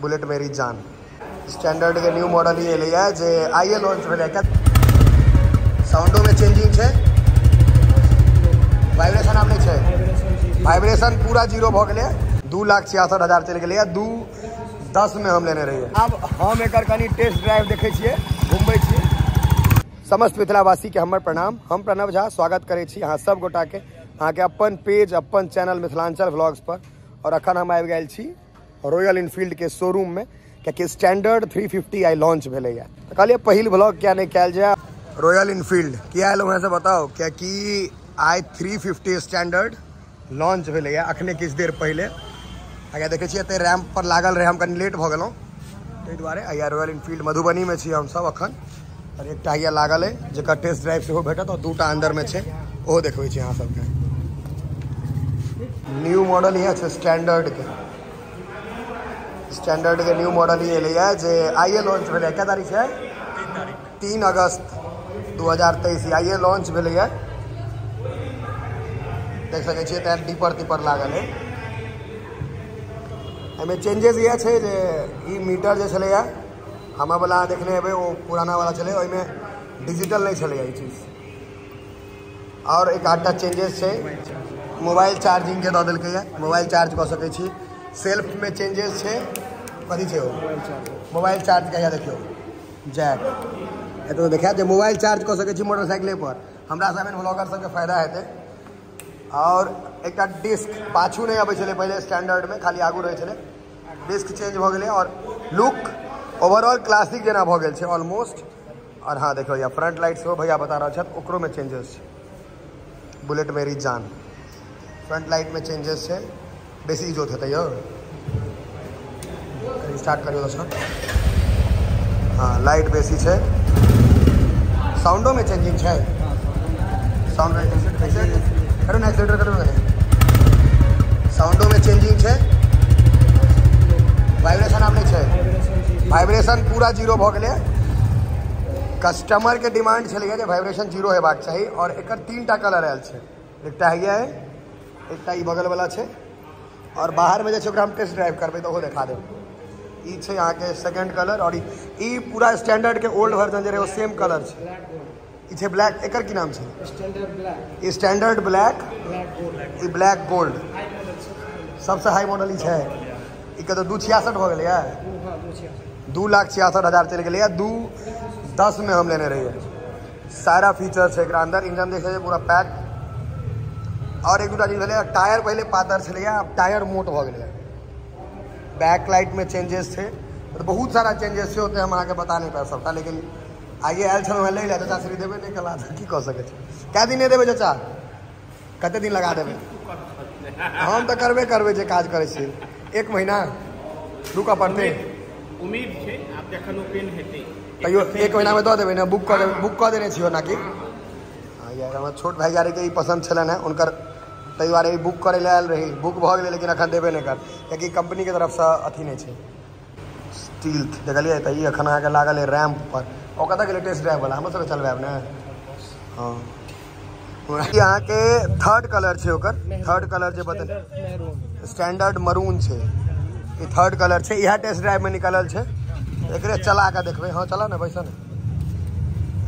Bullet मेरी जान। Standard के new model ही एलैया जे आइए लॉन्च भेलै। साउंडो में चेंजिंग छै, वाइब्रेशन आब नहि छै, वाइब्रेशन पूरा जीरो भऽ गेलै। 2,66,000 चलि गेलैया, 2,10 में हम लेने रहियै। आब हम एकर कनि टेस्ट ड्राइव देखै छियै, घुमबै छियै। समस्त मिथिलावासी के हमर प्रणाम। हम प्रणव झा स्वागत करै छी अहाँ सब गोटा के अहाँके अपन पेज अपन चैनल मिथिलांचल व्लॉग्स पर। और अखन हम आबि गेल छी रॉयल इनफील्ड के शोरूम में, कियाकि स्टैंडर्ड 350 आइ लॉन्च भेलैया। तऽ कहलियै पहिल व्लॉग किया नहि कयल जाय। रॉयल इनफील्ड किया एलहुँ हेँ से बताउ, कियाकि आइ 350 स्टैंडर्ड लॉन्च भेलैया अखने किछु देर पहिले। आगाँ देखै छियै एते रैम्प पर लागल रहै, हम कनि लेट भऽ गेलहुँ ताहि दुआरे। आइ रॉयल इनफील्ड मधुबनी में छी हमसब अखन। और एकटा हैया लागल अइ जकर टेस्ट ड्राइव सेहो भेटत, और दूटा अंदर में छै ओहो देखबै छी अहाँ सबके। न्यू मॉडल इएह छै स्टैंडर्ड के, स्टैंडर्ड के न्यू मॉडल ही एलैया जे आइए लॉन्च भेलै। क्या तारीख है? 3 अगस्त 2023 आइए लॉन्च भेलैया। देख सकै छियै तैं डीपर तीपर लागल है। एहिमे चेंजेस इएह छै जे ई मीटर जे छलैया हमर वाला देखने हेबै ओ पुराना वाला छलै, ओहिमे डिजिटल नहि छलैया ई चीज। और एक आधटा चेंजेस छै, मोबाइल चार्जिंग के दऽ देलकैया, मोबाइल चार्ज कऽ सकै छी। सेल्फ में चेंजेस छै, कथी छै ओ मोबाइल चार्ज के, देखियौ जैक एतऽ देखायत जे मोबाइल चार्ज कऽ सकै छी मोटरसाइकिले पर। हमरा सब एहन व्लॉगर सबके फायदा हेतै। और एकटा डिस्क पाछू नहि अबै छलै पहिले स्टैंडर्ड में, खाली आगू रहै छलै। डिस्क चेंज भऽ गेलै और लुक ओवरऑल क्लासिक जेना भऽ गेल छै ऑलमोस्ट। और हाँ देखियौ या फ्रंट लाइट सेहो भैया बता रहल छथि, ओकरो में चेंजेस छै। बुलेट मेरी जान फ्रंट लाइट में चेंजेस छै, बेसी इजोत हेतै यौ। स्टार्ट करियौ दोस्तों। हाँ लाइट बेसी छै, साउंडो में चेंजिंग छै। साउंड करू ने, एक्सीलेटर करू ने। साउंडो में चेंजिंग छै, वाइब्रेशन आब नहि छै, वाइब्रेशन पूरा जीरो भऽ गेलै। कस्टमर के डिमांड छलैया जे वाइब्रेशन जीरो हेबाक चाही। और एकर 3टा कलर आयल छै, एकटा हैया है, एकटा ई बगल वाला छै, और बाहर में जे छै ओकरा हम टेस्ट ड्राइव करबै तऽ ओहो देखा देब। ई छै अहाँके सेकंड कलर। और ई पूरा स्टैंडर्ड के ओल्ड वर्जन जे रहै ओ सेम कलर छै। ई छै ब्लैक, एकर की नाम छै? Standard black. स्टैंडर्ड ब्लैक, ई ब्लैक गोल्ड सबसे हाई मॉडल ई छै। ई कतौ 2,66 भऽ गेलैया, 2,66,000 चलि गेलैया, 2,10 में हम लेने रहियै। सारा फीचर छै एकरा अंदर, इंजन देख सकै पूरा पैक। और एक दूटा चीज भेलै, टायर पहिले पातर छलैया, आब टायर मोट भऽ गेलैया। बैक लाइट में चेंजेस छै, तऽ बहुत सारा चेंजेस छै, ओते हम अहाँके बता नहि पायब सबटा। लेकिन आइए आयल छलहुँ हेँ लै लए, चाचा श्री देबे नहि कला, की कऽ सकै छी। कए दिन नहि देबै चाचा? कते दिन लगा देबै? हम तऽ करबे करबै जे काज करै छी। 1 महीना रुकऽ पड़तै, उम्मीद छै आब जखन ओपन हेतै तैयो 1 महीना में दऽ देबै ने। बुक कऽ देबै, बुक कऽ देने छियै ओनाकि। हाँ यार हमर छोट भाइयारीके ई पसन्द छलनि हेँ हुनकर, ताहि दुआरे ई बुक करै लए आयल रही। बुक भऽ गेलै लेकिन अखन देबे नहि कर, कियाकि कंपनीके तरफसँ अथी नहि छै। स्टील देखलियै तऽ ई अखन अहाँके लागल अइ रैम्प पर। ओ कतऽ गेलै टेस्ट ड्राइव वाला? हमरो सबके चलबायब ने। हाँ ई अहाँके थर्ड कलर छै, ओकर थर्ड कलर जे बतल स्टैंडर्ड मरून छै, ई थर्ड कलर छै। इएह टेस्ट ड्राइव में निकलल छै, एकरे चला कऽ देखबै। हाँ चला ने, बैसा ने,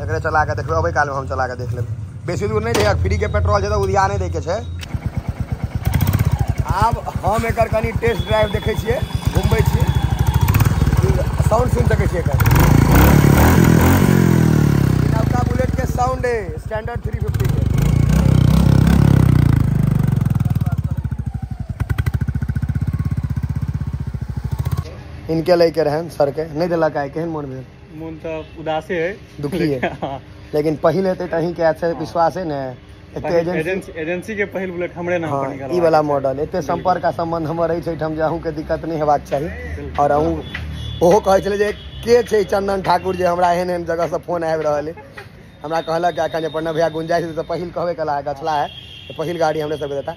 एकरे चला कऽ देखबै। अबै कालमे हम चला कऽ देख लेबै, बेसी दूर नहि छै, फ्री के पेट्रोल छै तऽ उधिया नहि दैके छै। आब हम एकर कनि टेस्ट ड्राइव देखै छियै, घुमबै छियै, साउंड सुनि सकै छियै एकर। नवका बुलेट के साउंड है स्टैंडर्ड 350 के। इनके लैके रहन सर के नहि देलक आइ, केहन मोन भेल? मोन तऽ उदासे है, दुखी है, लेकिन पहिल हेतै तऽ अहीँके छै विश्वास है ने। एते एजेंसी के पहिल बुलेट हमरे नाम पर निकल, ई वाला मॉडल एते संपर्क आ संबंध हमर अछि एहिठाम जे अहूँके दिक्कत नहि हेबाक चाही। और अहूँ ओहो कहै छलै जे के छै चंदन ठाकुर जे हमरा एहन एहन जगहसँ फोन आबि रहल अइ। हमरा कहलक एखन जे प्रणव भैया गुंजाइश तऽ पहिल कहबे कला है, गछला है तऽ पहिल गाड़ी हमरे सबके देता।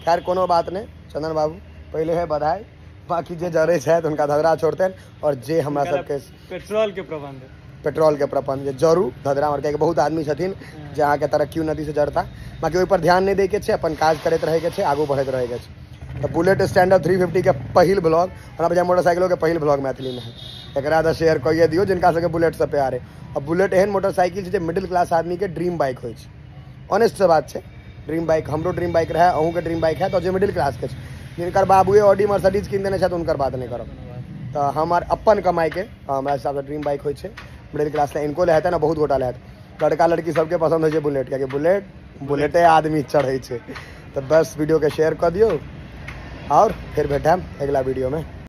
खैर कोनो बात नहि चंदन बाबू, पहिले है बधाई। बाकी जे जरै छथि हुनका धधरा छोड़तनि, और जे हमरा सबके पेट्रोल के प्रबंध, पेट्रोल के प्रबंध जे जरू धधरा। और कियाकि बहुत आदमी छथिन जे अहाँके तरक्की उन्नति से जरता। बाकी ओहि पर ध्यान नहि दैके छै, अपन काज करैत रहैके छै, आगू बढ़ैत रहैके छै। तऽ बुलेट स्टैंडर्ड 350 के पहिल ब्लॉग, हमरा बुझाइ मोटरसाइकिलो के पहिल ब्लॉग मैथिलीमे है। एकरा तऽ शेयर करिए दियौ जिनका सबके बुलेटसँ प्यार है। आ बुलेट एहन मोटरसाइकिल छै जे मिडिल क्लास आदमीके ड्रीम बाइक होइ छै। ऑनेस्ट से बात छै, ड्रीम बाइक हमरो ड्रीम बाइक रहै, अहूँके ड्रीम बाइक है, तऽ जे मिडिल क्लासके छै, जिनकर बाबुए ऑडी मर्सिडीज कीन देने छथि हुनकर बात नहि करब। तऽ हमर अपन कमाइके हमरा हिसाबसँ ड्रीम बाइक होइ छै मिडिल क्लास लए, इनको लए हेतै ने, बहुत गोटा लए हेतै, लड़का लड़की सबके पसन्द होइ छै बुलेट, कियाकि बुलेट बुलेटे आदमी चढ़ै छै। तऽ बस वीडियोके शेयर कऽ दियौ और फिर भेटब अगिला वीडियोमे।